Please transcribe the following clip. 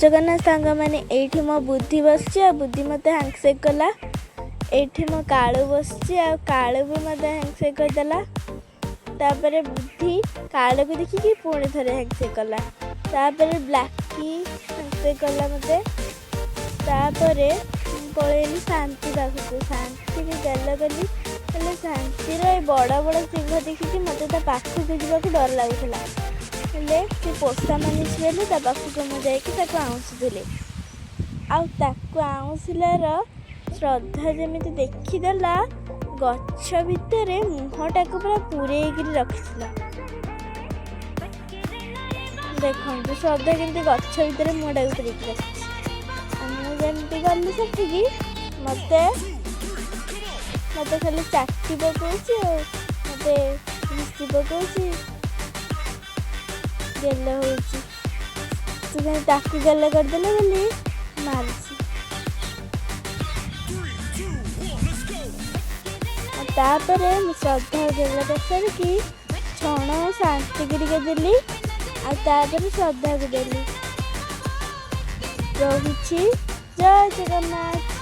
ଜଗନ୍ନାଥ ସାଙ୍ଗମାନେ। ଏଇଠି ମୋ ବୁଦ୍ଧି ବସିଛି ଆଉ ବୁଦ୍ଧି ମୋତେ ହ୍ୟାଣ୍ଡସେକ୍ କଲା। ଏଇଠି ମୋ କାଳୁ ବସିଛି ଆଉ କାଳୁ ବି ମୋତେ ହ୍ୟାଣ୍ଡସେକ୍ କରିଦେଲା। ତାପରେ ବୁଦ୍ଧି କାଳୁକୁ ଦେଖିକି ପୁଣି ଥରେ ହ୍ୟାଣ୍ଡସେକ୍ କଲା। ତାପରେ ବ୍ଲାକି ହ୍ୟାଣ୍ଡସେକ୍ କଲା ମୋତେ। ତାପରେ ମୁଁ ପଳେଇଲି ଶାନ୍ତି ପାଖକୁ। ଶାନ୍ତିକୁ ଗେଲ କଲି, ହେଲେ ଶାନ୍ତିର ଏ ବଡ଼ ବଡ଼ ଶିଙ୍ଗ ଦେଖିକି ମୋତେ ତା ପାଖକୁ ଯିବାକୁ ଡର ଲାଗୁଥିଲା। ହେଲେ ସେ ପୋଷା ମାନିଛି ବୋଲି ତା ପାଖକୁ ମୁଁ ଯାଇକି ତାକୁ ଆଉଁସୁଥିଲି। ଆଉ ତାକୁ ଆଉଁସିଲାର ଶ୍ରଦ୍ଧା ଯେମିତି ଦେଖିଦେଲା, ଗଛ ଭିତରେ ମୁହଁଟାକୁ ପୁରା ପୂରେଇକିରି ରଖିଥିଲା। ଦେଖନ୍ତୁ, ଶ୍ରଦ୍ଧା କେମିତି ଗଛ ଭିତରେ ମୁହଁଟାକୁ ପୂରେଇକି ରଖିଛି। ଆଉ ମୁଁ ଯେମିତି ଗଲି ସେଠିକି, ମୋତେ ମୋତେ ଖାଲି ଚାଟି ପକଉଛି ଆଉ ମୋତେ ଘୁଷି ପକଉଛି, ଗେଲ ହେଉଛି। ସେ ତାକୁ ଗେଲ କରିଦେଲେ ବୋଲି ମାରୁଛି। Three, two, one, let's go. ଆଉ ତାପରେ ମୁଁ ଶ୍ରଦ୍ଧା ଗେଲ କରିସାରିକି ଛଣ ଶାନ୍ତିକି ଟିକେ ଦେଲି ଆଉ ତାପରେ ଶ୍ରଦ୍ଧାକୁ ଦେଲି। ରହୁଛି, ଜୟ ଜଗନ୍ନାଥ।